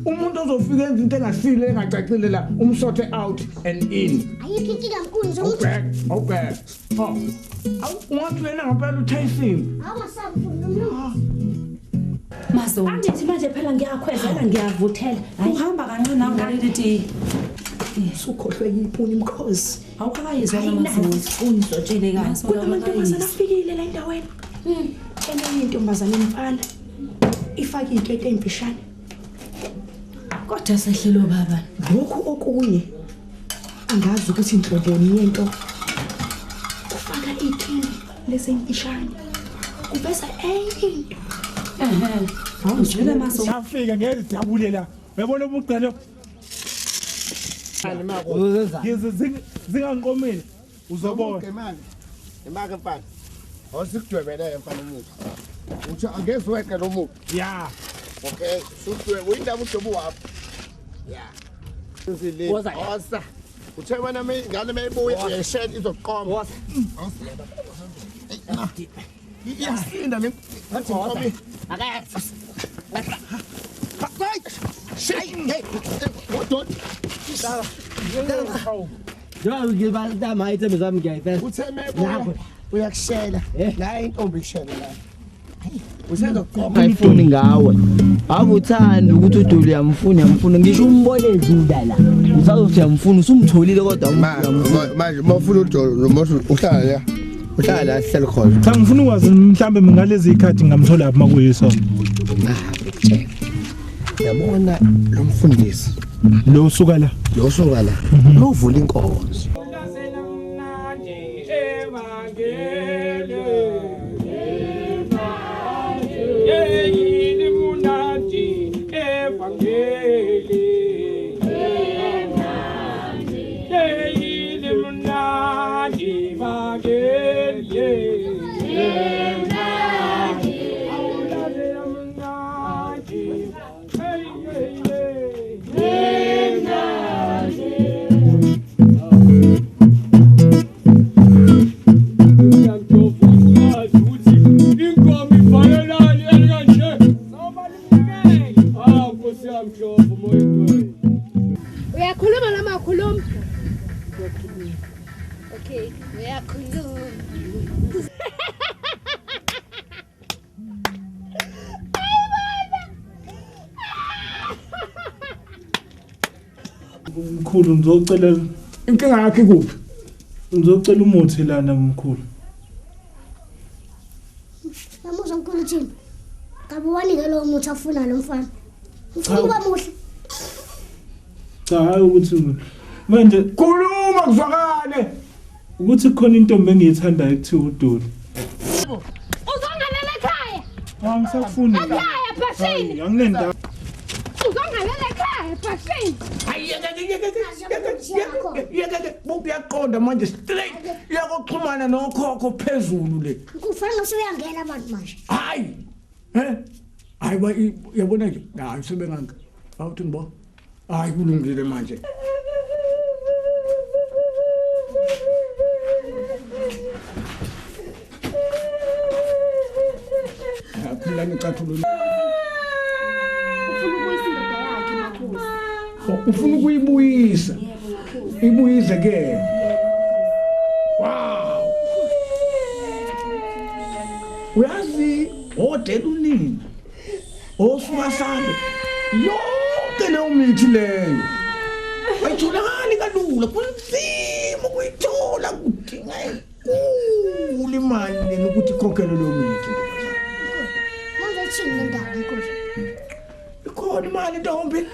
Umuntu ozofika enza into engasile engacacile la, umsothe out and in. Ayikho inkinga mkhulu ngizokuthi. Okay, okay. Oh. Awu ungathi wena ngempela uTyson. Awungasabi mkhulu nomlungu. Mazondi. Angithi manje phela ngiyakhwezela ngiyavuthela. Uhamba kancane nawe ngaleli tiye. Usukhohlwe yipuni mkhozi. Awukakayizwa Mazondi. Ayinazi Uzotshelekani? Kunamantombazana afikile la endaweni. Enye intombazane mfana ifake ikete emfishane. Kodwa sehlelo baba. Lokhu okunye angazi ukuthi inhloboni yento. Ufaka ithini lesemfishane. Kuveza enye into. Ehhe. Awuzwele Mazondi. Safika ngeke sijabule la. Uyabona ubugcelo? Ngize zinganqomile. Uzobona. Imali. Imali mfana. Awusikudwebelele mfana umuthi. Uthi angeze weqe lo muthi. Ya. Okay, sudwebe uyindaba udwebe wakho. Ya. Uzile. Osa. Uthe wena ngane mayibuya uyayishela izoqoma. Osa. Iyasinda le. Ngathi nkomi. Shit. Hey. What? Uthe mayibuya uyakushela. La intombi ikushela la. Usezoqoma. Ayifuni ngawe. Akuthandi ukuthi uDuli uyamfuna uyamfuna ngisho umbone edlula la. Usazothi uyamfuna usumtholile kodwa uyamfuna. Manje mawufuna udolo nomuntu uhlala la. Uhlala la sihlale khona. Cha ngifuna ukwazi mhlambe ngalezi ikhathi ngamthola lapha makuyiso. Yabona lo mfundisi Lo usuka la. lo suka la lo vula inkonzo. Uyakhuluma noma awukhulumi? Okay, uyakhuluma. Mkhulu ngizocela Inkinga yakhe ikuphi? ngizocela umuthi lana mkhulu. Yamuzwa mkhulu uthini? Ngabe wanike lowo muthi afuna lo mfana. Ufuna ukuba muhle. Cha hayi ukuthi manje Khuluma kuzwakale. ukuthi khona intombi engiyithandayo ekuthiwa uDuli. Uzongalela ekhaya. Angisakufuni. Ekhaya bhashini. Anginendaba. Uzongalela ekhaya bhashini. Hayi yeke yeke yeke yeke yeke bokuyaqonda manje straight iyakuxhumana nokhokho phezulu le. Kufanele usuyangena abantu manje. Hayi. He? Hayi ba yabona nje. Hayi sebenganga. Awuthi ngibo. Hayi kulungile manje. Phela ngicathulo. Ufuna ukuyisa indoda yakhe makhosi. Ufuna ukuyibuyisa. Ibuyise ke. Wow. Uyazi odela unini. Osuka sambe. Yonke leyo mithi leyo. Ayitholakali kalula kunzima ukuyithola kudinga enkulu imali lena ukuthi ikhokhelwe leyo mithi. Manje ithini le ndaba mkhulu? Ikhona imali ntombi.